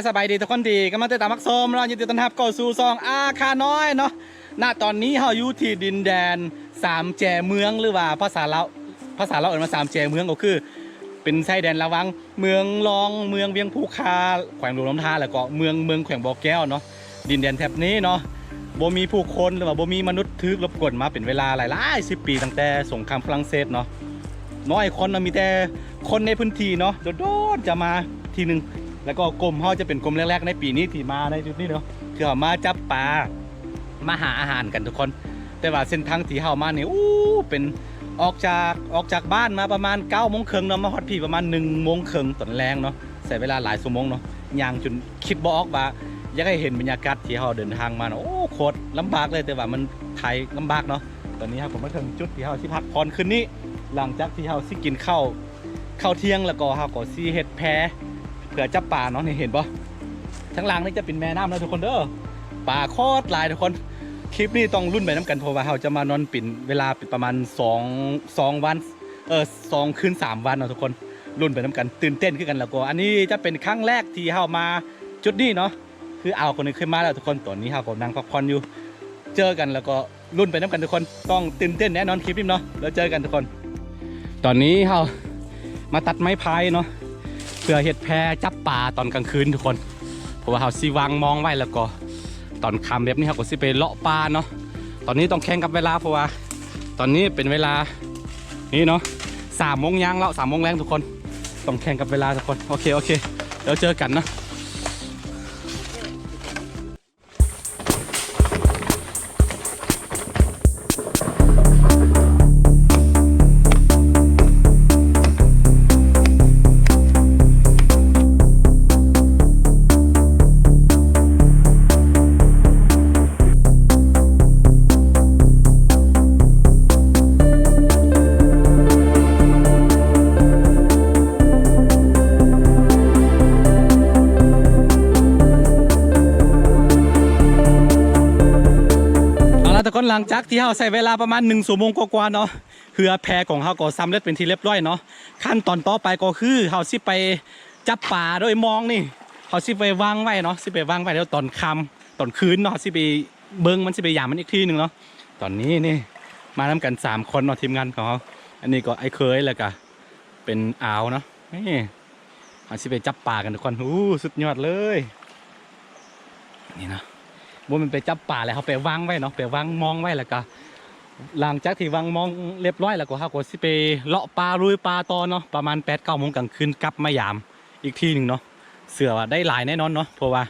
ສະບາຍດີທຸກຄົນທີ່ກຳລັງຕິດຕາມຮັບຊົມເນາະ, ຍິນດີຕ້ອນຮັບເຂົ້າສູ່ຊ່ອງອາຄານ້ອຍເນາະ. ນະຕອນນີ້ເຮົາຢູ່ທີ່ດິນແດນສາມແຈເມືອງ ຫຼືວ່າພາສາລາວ ພາສາລາວເອີ້ນວ່າສາມແຈເມືອງ ກໍຄືເປັນຊາຍແດນລະຫວ່າງເມືອງລອງ, ເມືອງວຽງພູຄາ ແຂວງຫຼວງນ້ຳທາ ແລ້ວກໍເມືອງ ເມືອງແຂວງບໍ່ແກ້ວເນາະ. ດິນແດນແຖບນີ້ເນາະ ບໍ່ມີຜູ້ຄົນ ຫຼືວ່າບໍ່ມີມະນຸດຖືກລົບກວນມາເປັນເວລາຫຼາຍໆສິບປີ ຕັ້ງແຕ່ສົງຄາມຝຣັ່ງເສດເນາະ. ນ້ອຍຄົນເນາະ ມີແຕ່ຄົນໃນພື້ນທີ່ເນາະ ໂດນໆຈະມາທີໜຶ່ງ. ແລ້ວກໍກົມເຮົາຈະເປັນກົມແລກໆໃນປີນີ້ທີ່ມາໃນຈຸດນີ້ເນາະ ຄືເຮົາມາຈັບປາ ມາຫາອາຫານກັນທຸກຄົນ. ແຕ່ວ່າເສັ້ນທາງທີ່ເຮົາມານີ້ ໂອ້ ເປັນ ອອກຈາກ ອອກຈາກບ້ານມາປະມານເກົ້າໂມງເຄິ່ງເນາະ ມາຮອດພີ້ປະມານໜຶ່ງໂມງເຄິ່ງຕອນແລງເນາະ. ໃຊ້ເວລາຫຼາຍຊົ່ວໂມງເນາະ ຍ່າງຈົນຄິດບໍ່ອອກວ່າຢາກໃຫ້ເຫັນບັນຍາກາດທີ່ເຮົາເດີນທາງມາເນາະ. ໂອ້ ໂຄດລຳບາກເລີຍ ແຕ່ວ່າມັນຖ່າຍລຳບາກເນາະ. ຕອນນີ້ເຮົາກໍມາເຖິງຈຸດທີ່ເຮົາຊິພັກຜ່ອນຄືນນີ້ ຫຼັງຈາກທີ່ເຮົາຊິກິນເຂົ້າ ເຂົ້າທ່ຽງ ແລ້ວກໍເຮົາກໍຊິເຮັດແພເພື່ອຈັບປາເນາະ. ນີ້ເຫັນບໍ່ ທາງຫຼັງນີ້ຈະເປັນແມ່ນ້ຳເນາະທຸກຄົນເດີ. ປາໂຄດຫຼາຍທຸກຄົນ. ຄລິບນີ້ຕ້ອງລຸ້ນໄປນຳກັນ ເພາະວ່າເຮົາຈະມານອນເປັນເວລາປະມານສອງ ສອງວັນ ເອີ ສອງຄືນສາມວັນເນາະທຸກຄົນ. ລຸ້ນໄປນຳກັນ ຕື່ນເຕັ້ນຄືກັນ. ແລ້ວກໍອັນນີ້ຈະເປັນຄັ້ງແລກທີ່ເຮົາມາຈຸດນີ້ເນາະ ຄືອ່າວຄົນນີ້ເຄີຍມາແລ້ວທຸກຄົນ. ຕອນນີ້ເຮົາກໍນັ່ງພັກຜ່ອນຢູ່ ເຈີກັນ ແລ້ວກໍລຸ້ນໄປນຳກັນທຸກຄົນ. ຕ້ອງຕື່ນເຕັ້ນແນ່ນອນຄລິບນີ້ເນາະ. ແລ້ວເຈີກັນທຸກຄົນ. ຕອນນີ້ເຮົາມາຕັດໄມ້ພາຍເນາະ ເພື່ອເຮັດແພຈັບປາຕອນກາງຄືນທຸກຄົນ ເພາະວ່າເຮົາຊິວາງມອງໄວ້ ແລ້ວກໍຕອນຄ່ຳແບບນີ້ເຮົາກໍຊິໄປເລາະປ່າເນາະ. ຕອນນີ້ຕ້ອງແຂ່ງກັບເວລາ ເພາະວ່າຕອນນີ້ເປັນເວລານີ້ເນາະ ສາມໂມງຍ່າງແລ້ວ ສາມໂມງແລງທຸກຄົນ. ຕ້ອງແຂ່ງກັບເວລາທຸກຄົນ. ໂອເຄ ໂອເຄ ແລ້ວເຈີກັນເນາະ. ເອົາລະທຸກຄົນ ຫຼັງຈາກທີ່ເຮົາໃຊ້ເວລາປະມານໜຶ່ງຊົ່ວໂມງກວ່າໆເນາະ ເຮືອແພຂອງເຮົາກໍສຳເລັດເປັນທີ່ລຽບຮ້ອຍເນາະ. ຂັ້ນຕອນຕໍ່ໄປກໍຄືເຮົາຊິໄປຈັບປາໂດຍມອງນີ້ ເຮົາຊິໄປວາງໄວ້ເນາະ ຊິໄປວາງໄວ້ ແລ້ວຕອນຄ່ຳຕອນຄືນເນາະ ເຮົາຊິໄປເບິ່ງມັນ ຊິໄປຢາມມັນອີກທີໜຶ່ງເນາະ. ຕອນນີ້ນີ້ມານຳກັນສາມຄົນເນາະ ທີມງານຂອງເຮົາ. ອັນນີ້ກໍອ້າຍເຂີຍ ແລ້ວກະເປັນອາວເນາະ. ນີ້ ເຮົາຊິໄປຈັບປາກັນທຸກຄົນ. ໂອ້ ສຸດຍອດເລີຍ ນີ້ເນາະ. ບໍ່ແມ່ນໄປຈັບປາແຫຼະ ເຮົາໄປວາງໄວ້ເນາະ ໄປວາງມອງໄວ້ ແລ້ວກະຫຼັງຈາກທີ່ວາງມອງລຽບຮ້ອຍແລ້ວ ກໍເຮົາກໍຊິໄປເລາະປ່າລຸຍປ່າຕໍ່ເນາະ ປະມານແປດເກົ້າໂມງກາງຄືນ ກັບມາຢາມອີກທີໜຶ່ງເນາະ. ເຊື່ອວ່າໄດ້ຫຼາຍແນ່ນອນເນາະ ເພາະວ່າ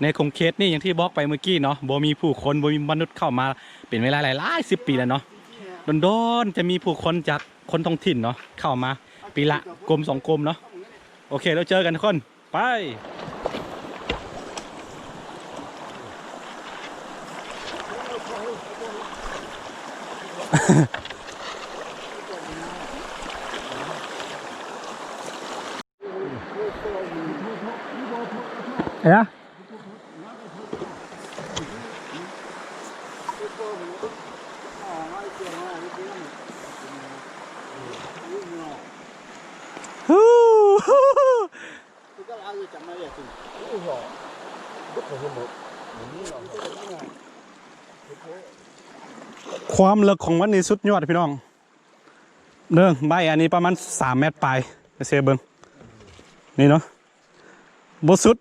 ໃນຂົງເຂດນີ້ ຢ່າງທີ່ບອກໄປເມື່ອກີ້ເນາະ ບໍ່ມີຜູ້ຄົນ ບໍ່ມີມະນຸດເຂົ້າມາເປັນເວລາຫຼາຍໆສິບປີແລ້ວເນາະ. ດົນໆຈະມີຜູ້ຄົນຈາກຄົນທ້ອງຖິ່ນເນາະ ເຂົ້າມາປີລະກົມສອງກົມເນາະ. ໂອເຄ ແລ້ວເຈີກັນທຸກຄົນ. ໄປ ຄວາມເລິກຂອງມັນນີ້ສຸດຍອດພີ່ນ້ອງເດີ. ໄມ້ອັນນີ້ປະມານສາມແມັດປາຍ ເຊເບິ່ງ ນີ້ເນາະ ບໍ່ສຸດ.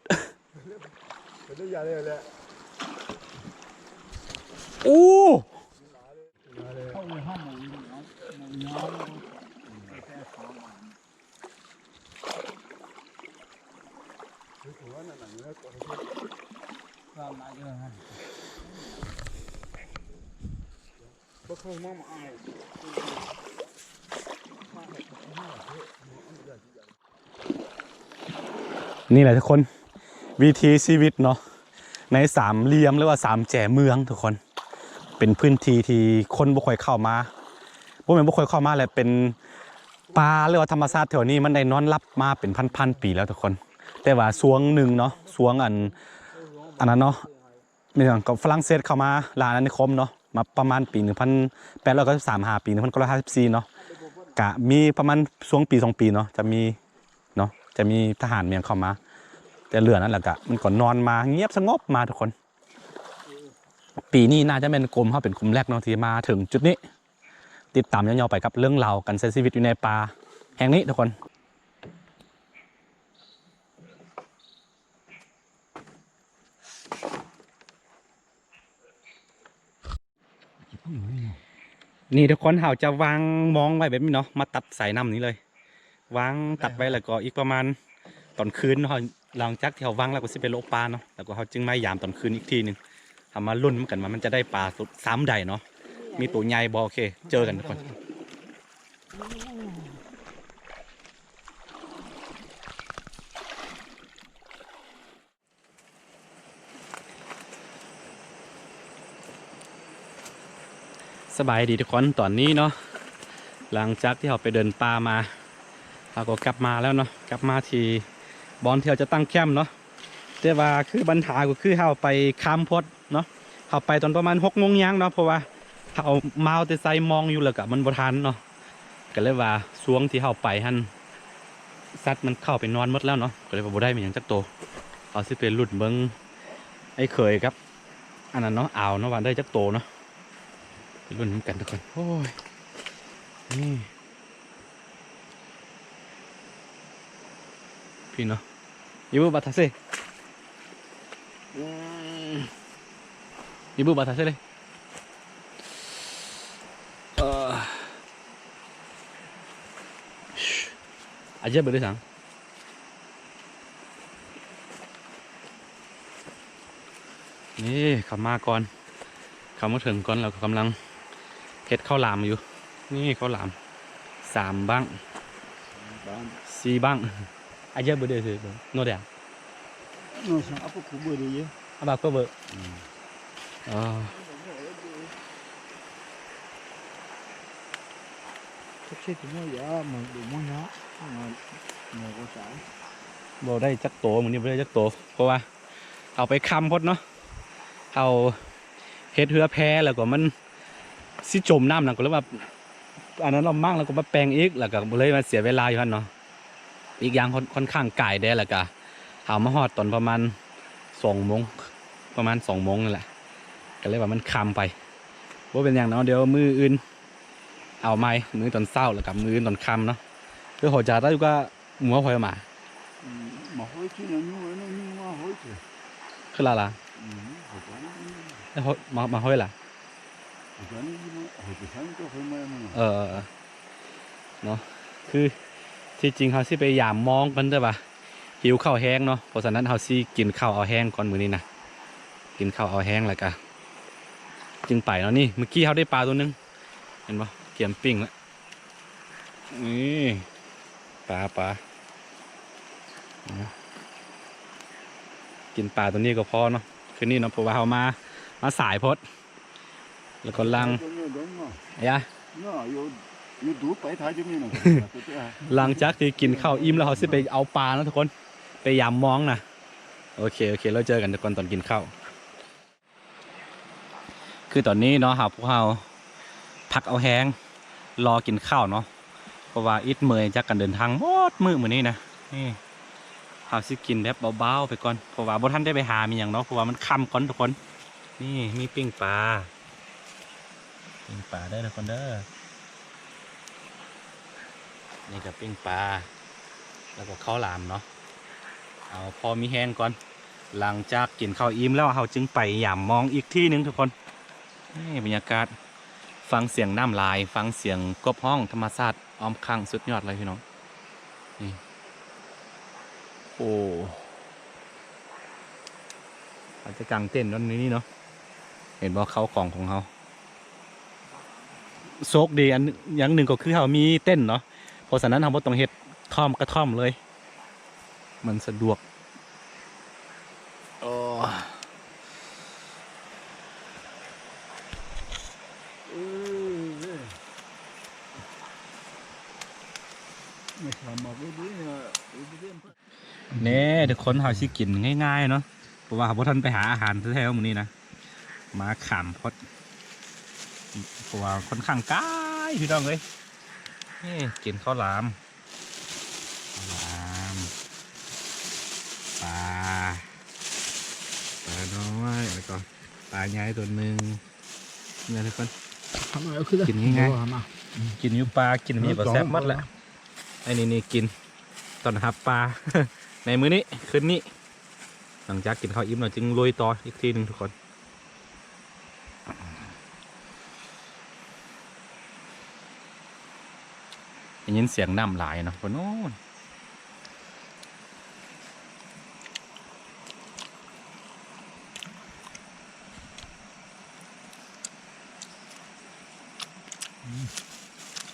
ໂອ້ ນີ້ແຫຼະທຸກຄົນ ວິຖີຊີວິດເນາະ ໃນສາມຫຼ່ຽມ ຫຼືວ່າສາມແຈເມືອງທຸກຄົນ. ເປັນພື້ນທີ່ທີ່ຄົນບໍ່ຄ່ອຍເຂົ້າມາ ບໍ່ແມ່ນບໍ່ຄ່ອຍເຂົ້າມາແຫຼະ ເປັນປ່າ ຫຼືວ່າທຳມະຊາດແຖວນີ້ ມັນໄດ້ນອນຫຼັບມາເປັນພັນໆປີແລ້ວທຸກຄົນ. ແຕ່ວ່າຊ່ວງໜຶ່ງເນາະ ຊ່ວງອັນ ອັນນັ້ນເນາະ ແມ່ນຫຍັງ ກໍຝຣັ່ງເສດເຂົ້າມາລ່າອານານິຄົມເນາະ ມາປະມານປີໜຶ່ງພັນແປດຮ້ອຍເກົ້າສິບສາມ ຫາປີໜຶ່ງພັນເກົ້າຮ້ອຍຫ້າສິບສີ່ເນາະ ກະມີປະມານຊ່ວງປີສອງປີເນາະ ຈະມີເນາະ ຈະມີທະຫານແມ່ນຫຍັງເຂົ້າມາ. ແຕ່ເຫຼືອນັ້ນແລ້ວກະມັນກໍນອນມາງຽບສະຫງົບມາທຸກຄົນ. ປີນີ້ໜ້າຈະແມ່ນກົມເຮົາເປັນກົມແລກເນາະ ທີ່ມາເຖິງຈຸດນີ້. ຕິດຕາມຍາວໆໄປກັບເລື່ອງລາວການໃຊ້ຊີວິດຢູ່ໃນປ່າແຫ່ງນີ້ທຸກຄົນ. ນີ້ທຸກຄົນ ເຮົາຈະວາງມອງໄວ້ແບບນີ້ເນາະ ມາຕັດສາຍນ້ຳນີ້ເລີຍ ວາງຕັດໄວ້ ແລ້ວກໍອີກປະມານຕອນຄືນເຮົາ ຫຼັງຈາກທີ່ເຮົາວາງແລ້ວກໍຊິໄປໂລະປາເນາະ ແລ້ວກໍເຮົາຈຶ່ງມາຢາມຕອນຄືນອີກທີໜຶ່ງ. ເຮົາມາລຸ້ນນຳກັນວ່າມັນຈະໄດ້ປາສຸດຊາມໃດເນາະ ມີໂຕໃຫຍ່ບໍ່. ໂອເຄ ເຈີກັນທຸກຄົນ. ສະບາຍດີທຸກຄົນ ຕອນນີ້ເນາະ ຫຼັງຈາກທີ່ເຮົາໄປເດີນປ່າມາ ເຮົາກໍກັບມາແລ້ວເນາະ ກັບມາທີ່ບ່ອນທີ່ເຮົາຈະຕັ້ງແຄມເນາະ. ແຕ່ວ່າຄືບັນຫາກໍຄືເຮົາໄປຄ່ຳໂພດເນາະ ເຮົາໄປຕອນປະມານຫົກໂມງຍ່າງເນາະ ເພາະວ່າເຮົາມາເອົາແຕ່ໃສ່ມອງຢູ່ ແລ້ວກະມັນບໍ່ທັນເນາະ ກະເລີຍວ່າຊ່ວງທີ່ເຮົາໄປຫັ້ນ ສັດມັນເຂົ້າໄປນອນໝົດແລ້ວເນາະ ກໍເລີຍວ່າບໍ່ໄດ້ມີຫຍັງຈັກໂຕ. ເຮົາຊິໄປລຸ້ນເບິ່ງໄອ້ເຂີຍກັບອັນນັ້ນເນາະ ອາວເນາະ ວ່າໄດ້ຈັກໂຕເນາະ ໄປລຸ້ນນຳກັນທຸກຄົນ. ໂອ້ຍ ນີ້ Pino. Ibu batase. Ibu batase le. Aja beli sang. ນີ້ເຂົາມາກ່ອນ ເຂົາມາເຖິງກ່ອນ ແລ້ວກໍກຳລັງເຮັດເຂົ້າຫຼາມຢູ່. ນີ້ເຂົ້າຫຼາມສາມບັ້ງ ສີ່ບັ້ງ. Aja beli sih, no dia. No, apa kubur dia? Apa kubur? Hmm. Oh. ບໍ່ໄດ້ຈັກໂຕ ມື້ນີ້ບໍ່ໄດ້ຈັກໂຕ ເພາະວ່າເຮົາໄປຄ່ຳໂພດເນາະ ເຮົາເຮັດເຮືອແພ ແລ້ວກໍມັນຊິຈົມນ້ຳນະ ກໍເລີຍວ່າ ອັນນັ້ນລະມັ້ງ ແລ້ວກໍມາແປງອີກ ແລ້ວກໍເລີຍມາເສຍເວລາຢູ່ຫັ້ນເນາະ. ອີກຢ່າງ ຂ້ອນ ຂ້ອນຂ້າງໄກແດ່ ແລ້ວກະເຮົາມາຮອດຕອນປະມານສອງໂມງ ປະມານສອງໂມງນີ້ແຫຼະ ກະເລີຍວ່າມັນຄ່ຳໄປ. ບໍ່ເປັນຫຍັງເນາະ ດຽວມື້ອື່ນເອົາໃໝ່ ມື້ຕອນເຊົ້າ ແລ້ວກະມື້ອື່ນຕອນຄ່ຳເນາະ. ເອີ ເຮົາຈະໄດ້ກະ ໝູເຮົາໄປມາ ມາຫ້ອຍທີ່ນັ້ນ ມາຫ້ອຍທີ່ ຄືລະລະ ມາ ມາຫ້ອຍລະ ເອີ ເນາະ ຄືທີ່ຈິງເຮົາຊິໄປຢາມມອງກັນ ແຕ່ວ່າຫິວເຂົ້າແຮງເນາະ ເພາະສະນັ້ນເຮົາຊິກິນເຂົ້າເອົາແຮງກ່ອນມື້ນີ້ນະ ກິນເຂົ້າເອົາແຮງແລ້ວກະຈຶ່ງໄປເນາະ. ນີ້ ມື້ກີ້ເຮົາໄດ້ປາໂຕໜຶ່ງ ເຫັນບໍ່ ກຽມປີ້ງລະ ນີ້ ປາ ປາ ກິນປາໂຕນີ້ກໍພໍເນາະ ຄືນນີ້ເນາະ ເພາະວ່າເຮົາມາ ມາສາຍໂພດ ແລ້ວກໍຫຼັງ ອາຍາ ຫຼັງຈາກທີ່ກິນເຂົ້າອີ່ມແລ້ວ ເຮົາຊິໄປເອົາປາເນາະທຸກຄົນ ໄປຢາມມອງນະ. ໂອເຄ ໂອເຄ ແລ້ວເຈີກັນທຸກຄົນຕອນກິນເຂົ້າ. ຄືຕອນນີ້ເນາະ ເຮົາ ພວກເຮົາພັກເອົາແຮງ ລໍກິນເຂົ້າເນາະ ເພາະວ່າອິດເມື່ອຍຈາກການເດີນທາງໝົດມື້ມື້ນີ້ນະ. ນີ້ ເຮົາຊິກິນແບບເບົາໆໄປກ່ອນ ເພາະວ່າບໍ່ທັນໄດ້ໄປຫາມີຫຍັງເນາະ ເພາະວ່າມັນຄ່ຳກ່ອນທຸກຄົນ. ນີ້ມີປີ້ງປາ ປີ້ງປາເດີທຸກຄົນເດີ. ນີ້ກໍປີ້ງປາ ແລ້ວກໍເຂົ້າຫຼາມເນາະ ເອົາພໍມີແຮງກ່ອນ. ຫຼັງຈາກກິນເຂົ້າອີ່ມແລ້ວ ເຮົາຈຶ່ງໄປຢາມມອງອີກທີ່ໜຶ່ງທຸກຄົນ. ນີ້ບັນຍາກາດ ຟັງສຽງນ້ຳລາຍ ຟັງສຽງກົບຮ້ອງ ທຳມະຊາດອ້ອມຂ້າງ ສຸດຍອດເລີຍພີ່ນ້ອງ. ນີ້ ໂອ້ ເຮົາຈະກາງເຕັນນອນໃນນີ້ເນາະ. ເຫັນບໍ່ ເຂົ້າຂອງຂອງເຮົາ. ໂຊກດີອັນ ຢ່າງໜຶ່ງກໍຄືເຮົາມີເຕັນເນາະ ເພາະສະນັ້ນເຮົາບໍ່ຕ້ອງເຮັດທ້ອມກະທ່ອມເລີຍ ມັນສະດວກ. ໂອ້ ແນ່ ທຸກຄົນ ເຮົາຊິກິນງ່າຍໆເນາະ ເພາະວ່າເຮົາບໍ່ທັນໄປຫາອາຫານແທ້ໆມື້ນີ້ນະ ມາຂ້າມໂພດ ເພາະວ່າຂ້ອນຂ້າງໄກພີ່ນ້ອງເອີຍ. ນີ້ ກິນເຂົ້າຫຼາມ ເຂົ້າຫຼາມ ປາ ນ້ອຍ ແລ້ວກໍປາໃຫຍ່ຕົວໜຶ່ງ ນີ້ທຸກຄົນ ທຳມາເອົາຄື ກິນງ່າຍໆ ເອົາມາ ກິນຢູ່ປ່າ ກິນມີກໍແຊບໝົດແຫຼະ. ອັນນີ້ນີ້ກິນຕ້ອນຮັບປາໃນມື້ນີ້ ຄືນນີ້ ຫຼັງຈາກກິນເຂົ້າອີ່ມແລ້ວຈຶ່ງລຸຍຕໍ່ອີກທີໜຶ່ງທຸກຄົນ. ໄດ້ຍິນສຽງນ້ຳຫຼາຍເນາະ ພຸ້ນໂອ້ຍ.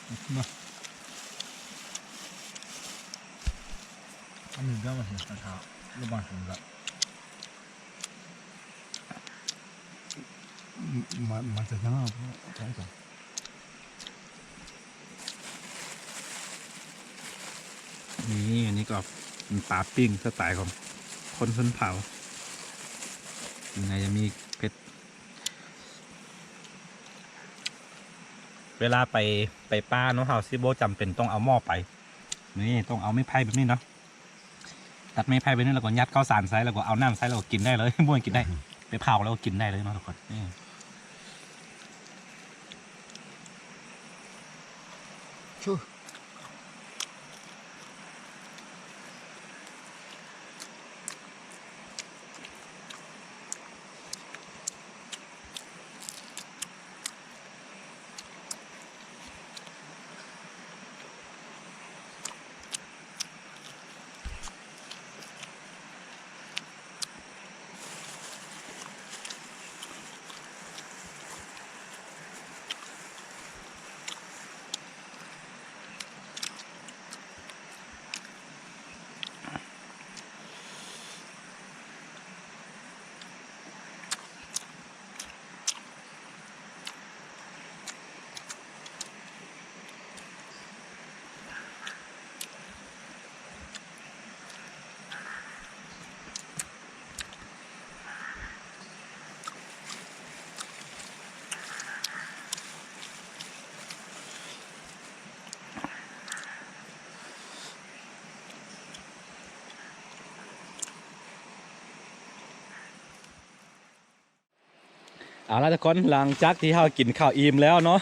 ອືມ ມາ ອັນນີ້ກໍມາເຮັດກະທະ ຫຼືວ່າເຮັດລະ ມາ ມາຈາກທາງເຮົາ ໃຊ່ ນີ້ ອັນນີ້ກໍເປັນປາປີ້ງສະໄຕຂອງຄົນຊົນເຜົ່າ ຂ້າງໃນຈະມີເຜັດ. ເວລາໄປ ໄປປ່າເນາະ ເຮົາຊິບໍ່ຈຳເປັນຕ້ອງເອົາໝໍ້ໄປ ນີ້ຕ້ອງເອົາໄມ້ໄຜ່ແບບນີ້ເນາະ. ຕັດໄມ້ໄຜ່ໄປນີ້ ແລ້ວກໍຍັດເຂົ້າສານໃສ່ ແລ້ວກໍເອົານ້ຳໃສ່ ແລ້ວກໍກິນໄດ້ເລີຍ ບ້ວນກິນໄດ້ ໄປເຜົາແລ້ວກໍກິນໄດ້ເລີຍເນາະທຸກຄົນ. ເອົາລະທຸກຄົນ ຫຼັງຈາກທີ່ເຮົາກິນເຂົ້າອີ່ມແລ້ວເນາະ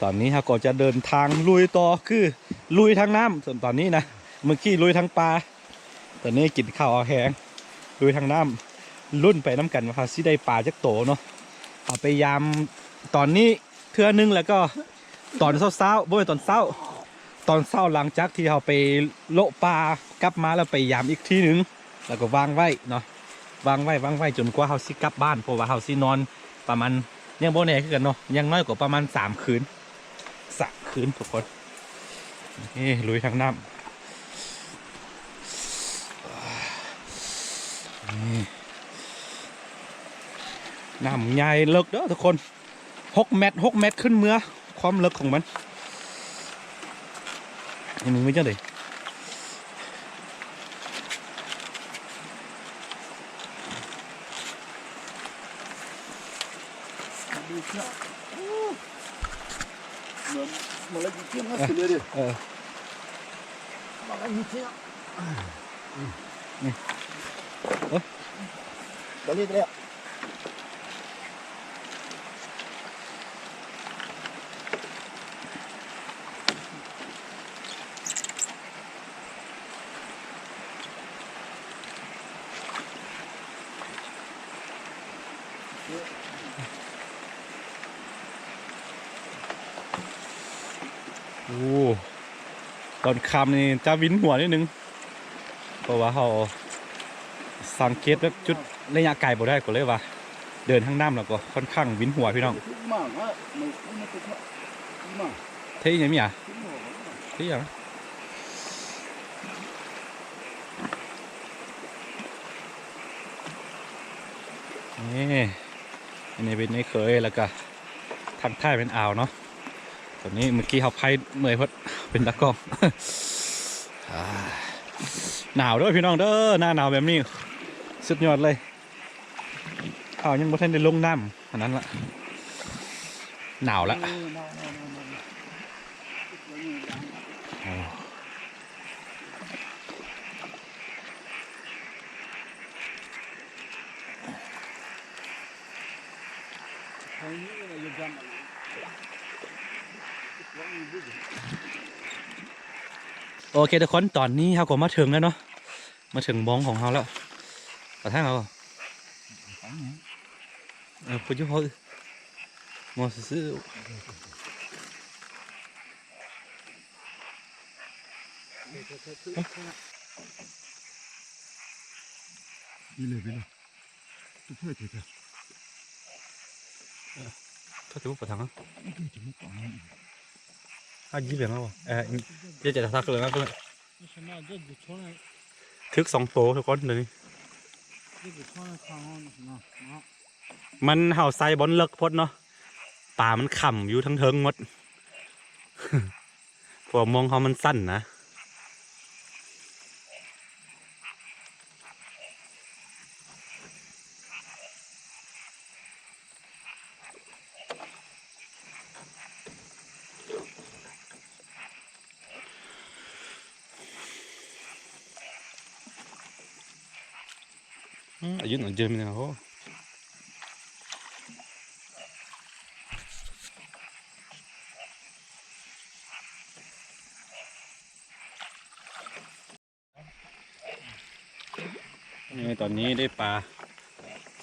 ຕອນນີ້ເຮົາກໍຈະເດີນທາງລຸຍຕໍ່ ຄືລຸຍທາງນ້ຳ. ສ່ວນຕອນນີ້ນະ ເມື່ອກີ້ລຸຍທາງປ່າ ຕອນນີ້ກິນເຂົ້າເອົາແຮງ ລຸຍທາງນ້ຳ ລຸ້ນໄປນຳກັນວ່າເຮົາຊິໄດ້ປາຈັກໂຕເນາະ. ເຮົາໄປຍາມຕອນນີ້ເທື່ອໜຶ່ງ ແລ້ວກໍຕອນເຊົ້າໆ ບໍ່ແມ່ນຕອນເຊົ້າ ຕອນເຊົ້າ ຫຼັງຈາກທີ່ເຮົາໄປເລາະປ່າກັບມາແລ້ວ ໄປຍາມອີກທີໜຶ່ງ ແລ້ວກໍວາງໄວ້ເນາະ ວາງໄວ້ ວາງໄວ້ຈົນກວ່າເຮົາຊິກັບບ້ານ ເພາະວ່າເຮົາຊິນອນປະມານ ຍັງບໍ່ແນ່ຄືກັນເນາະ ຢ່າງໜ້ອຍກໍປະມານສາມຄືນ ສາມຄືນທຸກຄົນ. ເອີ ລຸຍທາງນ້ຳ ນີ້ ນ້ຳໃຫຍ່ເລິກເດີທຸກຄົນ. ຫົກແມັດ ຫົກແມັດຂຶ້ນເມືອ ຄວາມເລິກຂອງມັນ. ນີ້ ມຶງມີຈັ່ງໃດ? ເອີ ມາລະຢູ່ເທິງ ເອີ ມາລະຢູ່ເທິງ. ອືມ ອືມ ເອີ ຕອນນີ້ແຫຼະ. ໂອ້ ຕອນຄ່ຳນີ້ຈະວິນຫົວນິດໜຶ່ງ ເພາະວ່າເຮົາສັງເກດແບບຈຸດໄລຍະໄກບໍ່ໄດ້ ກໍເລີຍວ່າເດີນທາງນ້ຳແລ້ວກໍຂ້ອນຂ້າງວິນຫົວພີ່ນ້ອງ. ເທອີ່ຫຍັງມີຫຍັງ? ເທອີ່ຫຍັງ? ນີ້ ອັນນີ້ເປັນໄອ້ເຂີຍ ແລ້ວກະທາງທ້າຍເປັນອາວເນາະ. ຕອນນີ້ເມື່ອກີ້ເຮົາພາຍເມື່ອຍໂພດ ເປັນຕາກ້ອງ. ອາ ໜາວເດີພີ່ນ້ອງເດີ ໜ້າໜາວແບບນີ້ ສຸດຍອດເລີຍ. ເຮົາຍັງບໍ່ທັນໄດ້ລົງນ້ຳ ອັນນັ້ນລະ ໜາວລະ. ໂອ້. ໂອເຄທຸກຄົນ ຕອນນີ້ເຮົາກໍມາເຖິງແລ້ວເນາະ ມາເຖິງມອງຂອງເຮົາແລ້ວ. ປະທາງເຮົາ ເອີ ພຸດຢູ່ເຮົາ ມອງຊື່ໆ. ຖ້າຈະບໍ່ໄປທາງນັ້ນ ອາ ຍິບແບບນັ້ນບໍ່? ເອີ ຈະ ຈະທັກເລີຍນະ ຖືກສອງໂຕທຸກຄົນ ດຽວນີ້ ມັນ ເຮົາໃສ່ບ່ອນເລິກໂພດເນາະ ປາມັນຄ້ຳຢູ່ທາງເທິງໝົດ ເພາະວ່າມອງເຮົາມັນສັ້ນນະ. ອືມ ອາຍຸ ອາຍຸ ນີ້ ຕອນນີ້ໄດ້ປາ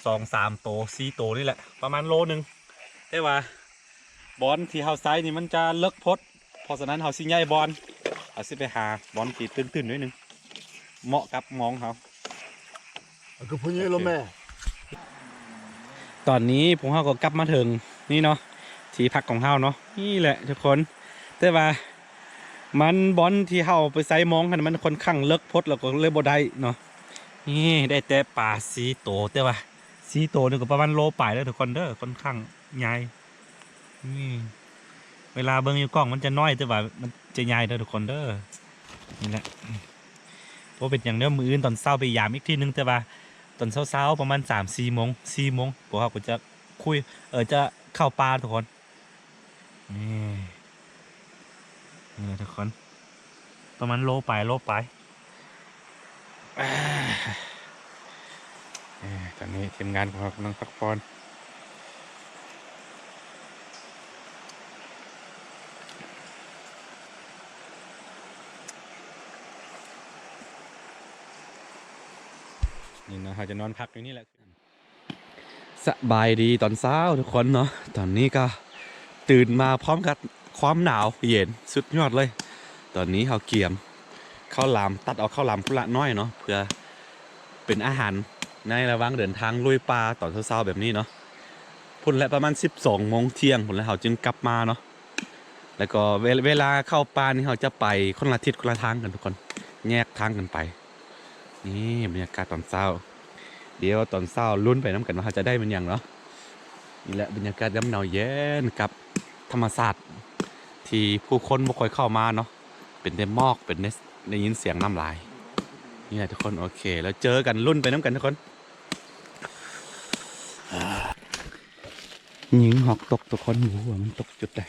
ສອງສາມໂຕ ສີ່ໂຕນີ້ແຫຼະ ປະມານໂລໜຶ່ງ ແຕ່ວ່າບ່ອນທີ່ເຮົາໃສ່ນີ້ມັນຈະເລິກໂພດ ເພາະສະນັ້ນເຮົາຊິຍ້າຍບ່ອນ ເຮົາຊິໄປຫາບ່ອນທີ່ຕື້ນໆໜ້ອຍໜຶ່ງ ເໝາະກັບມອງເຮົາ. ຄືຜູ້ໃຫຍ່ລະແມ່ ຕອນນີ້ພວກເຮົາກໍກັບມາເຖິງນີ້ເນາະ ທີ່ພັກຂອງເຮົາເນາະ ນີ້ແຫຼະທຸກຄົນ ແຕ່ວ່າມັນ ບ່ອນທີ່ເຮົາໄປໃສ່ມອງຫັ້ນ ມັນຂ້ອນຂ້າງເລິກໂພດ ແລ້ວກໍເລີຍບໍ່ໄດ້ເນາະ. ນີ້ໄດ້ແຕ່ປາສີ່ໂຕ ແຕ່ວ່າສີ່ໂຕນີ້ກໍປະມານໂລປາຍເດີທຸກຄົນເດີ ຂ້ອນຂ້າງໃຫຍ່. ນີ້ ເວລາເບິ່ງຢູ່ກ້ອງມັນຈະນ້ອຍ ແຕ່ວ່າມັນຈະໃຫຍ່ເດີທຸກຄົນເດີ. ນີ້ແຫຼະ ບໍ່ເປັນຫຍັງເດີ ມື້ອື່ນຕອນເຊົ້າໄປຢາມອີກທີໜຶ່ງ ແຕ່ວ່າຕອນເຊົ້າໆປະມານສາມສີ່ໂມງ ສີ່ໂມງ ພວກເຮົາກໍຈະຄຸຍ ເອີ ຈະເຂົ້າປ່າທຸກຄົນ. ນີ້ ນີ້ທຸກຄົນ ປະມານໂລປາຍ ໂລປາຍ. ອາ ເອີ ຕອນນີ້ທີມງານຂອງເຮົາກຳລັງພັກຜ່ອນ. ນີ້ເນາະ ເຮົາຈະນອນພັກຢູ່ນີ້ແຫຼະ. ສະບາຍດີຕອນເຊົ້າທຸກຄົນເນາະ. ຕອນນີ້ກໍຕື່ນມາພ້ອມກັບຄວາມໜາວເຢັນສຸດຍອດເລີຍ. ຕອນນີ້ເຮົາກຽມເຂົ້າຫຼາມ ຕັດເອົາເຂົ້າຫຼາມພຸ້ນລະໜ້ອຍເນາະ ເພື່ອເປັນອາຫານໃນລະຫວ່າງເດີນທາງລຸຍປ່າຕອນເຊົ້າໆແບບນີ້ເນາະ. ພຸ້ນແຫຼະ ປະມານສິບສອງໂມງທ່ຽງພຸ້ນແຫຼະ ເຮົາຈຶ່ງກັບມາເນາະ. ແລ້ວກໍເວ ເວລາເຂົ້າປ່ານີ້ ເຮົາຈະໄປຄົນລະທິດຄົນລະທາງກັນທຸກຄົນ ແຍກທາງກັນໄປ. ນີ້ບັນຍາກາດຕອນເຊົ້າ ດຽວຕອນເຊົ້າລຸ້ນໄປນຳກັນວ່າເຮົາຈະໄດ້ແມ່ນຫຍັງເນາະ. ນີ້ແຫຼະບັນຍາກາດຍາມໜາວເຢັນກັບທຳມະຊາດທີ່ຜູ້ຄົນບໍ່ຄ່ອຍເຂົ້າມາເນາະ ເປັນແຕ່ໝອກ ເປັນໄດ້ ໄດ້ຍິນສຽງນ້ຳຫຼາຍ. ນີ້ແຫຼະທຸກຄົນ ໂອເຄ ແລ້ວເຈີກັນ ລຸ້ນໄປນຳກັນທຸກຄົນ. ຍິງຮອກຕົກທຸກຄົນ ບໍ່ຮູ້ວ່າມັນຕົກຈຸດໃດ.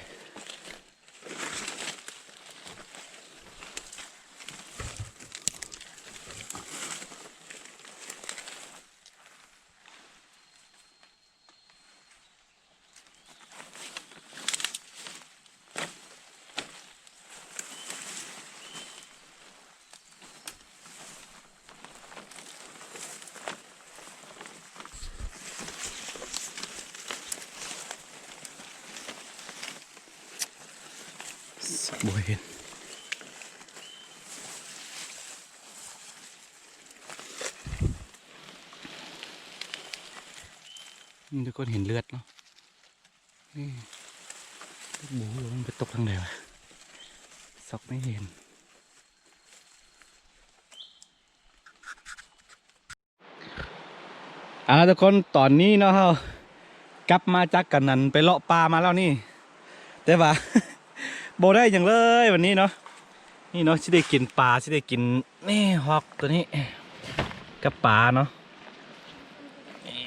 ບໍ່ເຫັນ ນີ້ທຸກຄົນເຫັນເລືອດເນາະ. ນີ້ ບໍ່ຮູ້ວ່າມັນໄປຕົກທາງໃດວະ ສ່ອງໄມ່ເຫັນ. ເອົາລະທຸກຄົນ ຕອນນີ້ເນາະ ເຮົາກັບມາຈາກການນັ້ນໄປເລາະປ່າມາແລ້ວນີ້ ແຕ່ວ່າ ບໍ່ໄດ້ຫຍັງເລີຍວັນນີ້ເນາະ. ນີ້ເນາະ ຊິໄດ້ກິນປາ ຊິໄດ້ກິນ ນີ້ ຮອກໂຕນີ້ກັບປາເນາະ. ນີ້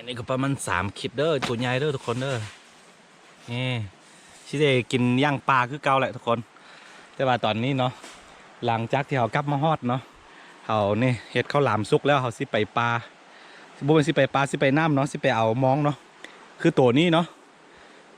ນີ້ກໍປະມານສາມຂີດເດີ ໂຕໃຫຍ່ເດີທຸກຄົນເດີ. ນີ້ ຊິໄດ້ກິນຍ່າງປາຄືເກົ່າແຫຼະທຸກຄົນ. ແຕ່ວ່າຕອນນີ້ເນາະ ຫຼັງຈາກທີ່ເຮົາກັບມາຮອດເນາະ ເຮົານີ້ເຮັດເຂົ້າຫຼາມສຸກແລ້ວ ເຮົາຊິໄປປ່າ ບໍ່ແມ່ນຊິໄປປ່າ ຊິໄປນ້ຳເນາະ ຊິໄປເອົາມອງເນາະ ຄືໂຕນີ້ເນາະ.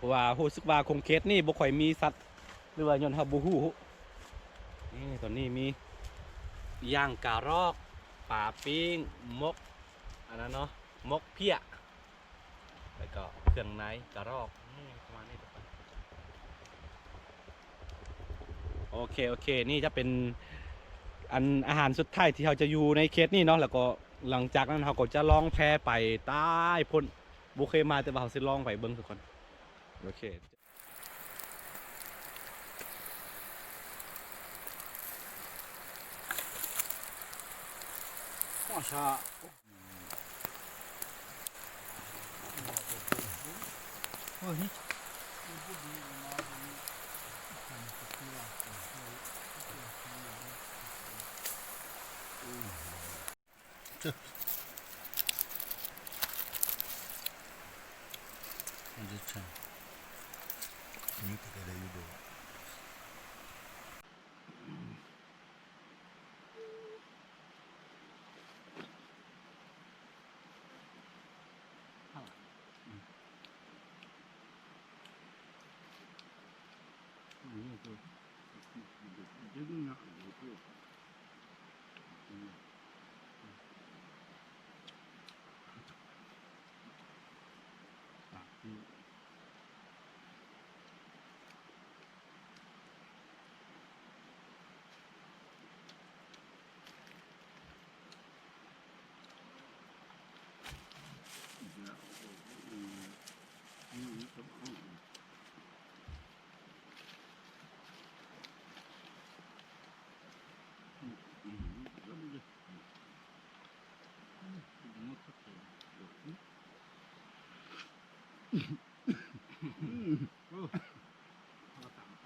ເພາະວ່າຮູ້ສຶກວ່າຂົງເຂດນີ້ບໍ່ຄ່ອຍມີສັດ ຫຼືວ່າຍ້ອນເຮົາບໍ່ຮູ້. ນີ້ ຕອນນີ້ມີຍ່າງກະຮອກ, ປາປີ້ງ, ໝົກ ອັນນັ້ນເນາະ ໝົກເພຍ ແລ້ວກໍເຄື່ອງໃນກະຮອກ ນີ້ປະມານນີ້ທຸກຄົນ. ໂອເຄ ໂອເຄ ນີ້ຈະເປັນອັນອາຫານສຸດທ້າຍທີ່ເຮົາຈະຢູ່ໃນເຂດນີ້ເນາະ ແລ້ວກໍຫຼັງຈາກນັ້ນເຮົາກໍຈະລ່ອງແພໄປໃຕ້ພຸ້ນ. ບໍ່ເຄີຍມາ ແຕ່ວ່າເຮົາຊິລ່ອງໄປເບິ່ງທຸກຄົນ. ໂອເຄ ດ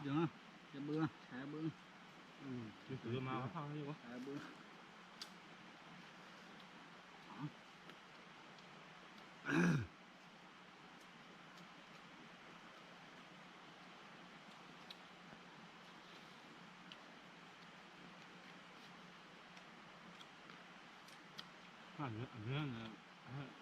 ຽວນະ ຈະເບິ່ງ ແຊເບິ່ງ ອືມ ເບິ່ງມາເອົາເຂົ້າໃຫ້ຢູ່ບໍ່ ແຊເບິ່ງ. ອັນເນື້ອ ອັນເນື້ອ ອັນເນື້ອ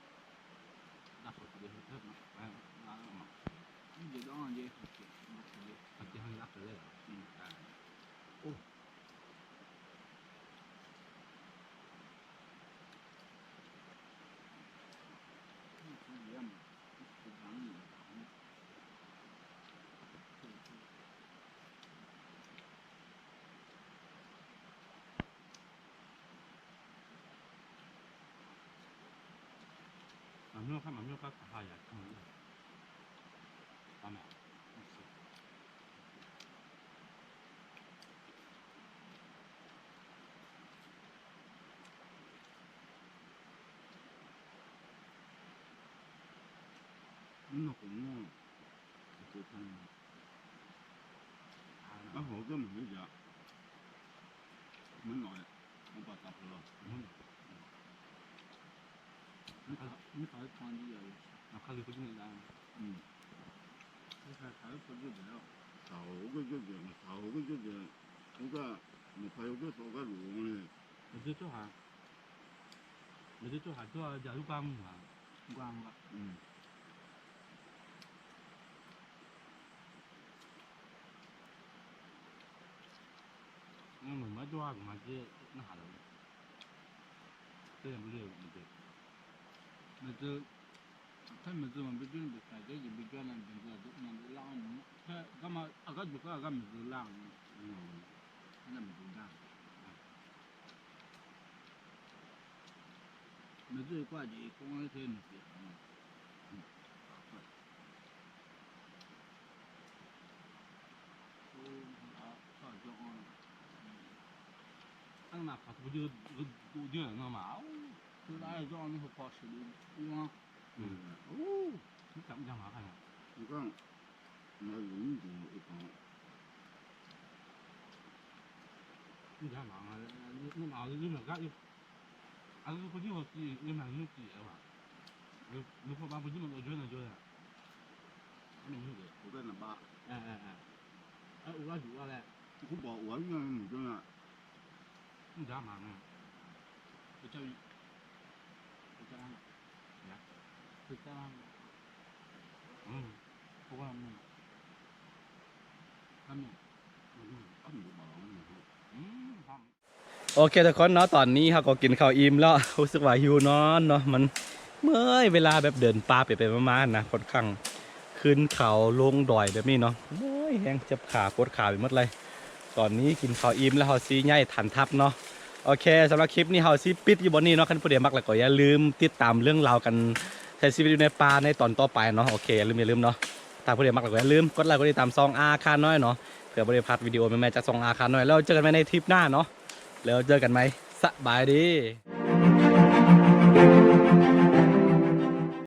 ໂອເຄທຸກຄົນເນາະ ຕອນນີ້ເຮົາກໍກິນເຂົ້າອີ່ມແລ້ວ ຮູ້ສຶກວ່າຫິວນອນເນາະ ມັນເມື່ອຍ ເວລາແບບເດີນປ່າໄປໆມາໆນະ ຂ້ອນຂ້າງຂຶ້ນເຂົາລົງດອຍແບບນີ້ເນາະ ເມື່ອຍແຮງ ເຈັບຂາ ປວດຂາໄປໝົດເລີຍ. ຕອນນີ້ກິນເຂົ້າອີ່ມແລ້ວ ເຮົາຊິຍ້າຍຖານທັບເນາະ. ໂອເຄ ສຳລັບຄລິບນີ້ເຮົາຊິປິດຢູ່ບ່ອນນີ້ເນາະ. ຄັນຜູ້ໃດມັກແລ້ວກໍຢ່າລືມຕິດຕາມເລື່ອງລາວການໃຊ້ຊີວິດຢູ່ໃນປ່າໃນຕອນຕໍ່ໄປເນາະ. ໂອເຄ ຢ່າລືມ ຢ່າລືມເນາະ ຖ້າຜູ້ໃດມັກແລ້ວກໍຢ່າລືມກົດໄລກົດຕິດຕາມຊ່ອງອາຄານ້ອຍເນາະ ເພື່ອບໍ່ໄດ້ພາດວິດີໂອໃໝ່ໆຈາກຊ່ອງອາຄານ້ອຍ. ແລ້ວເຈີກັນໃໝ່ໃນທຣິບໜ້າເນາະ ແລ້ວເຈີກັນໃໝ່ ສະບາຍດີ.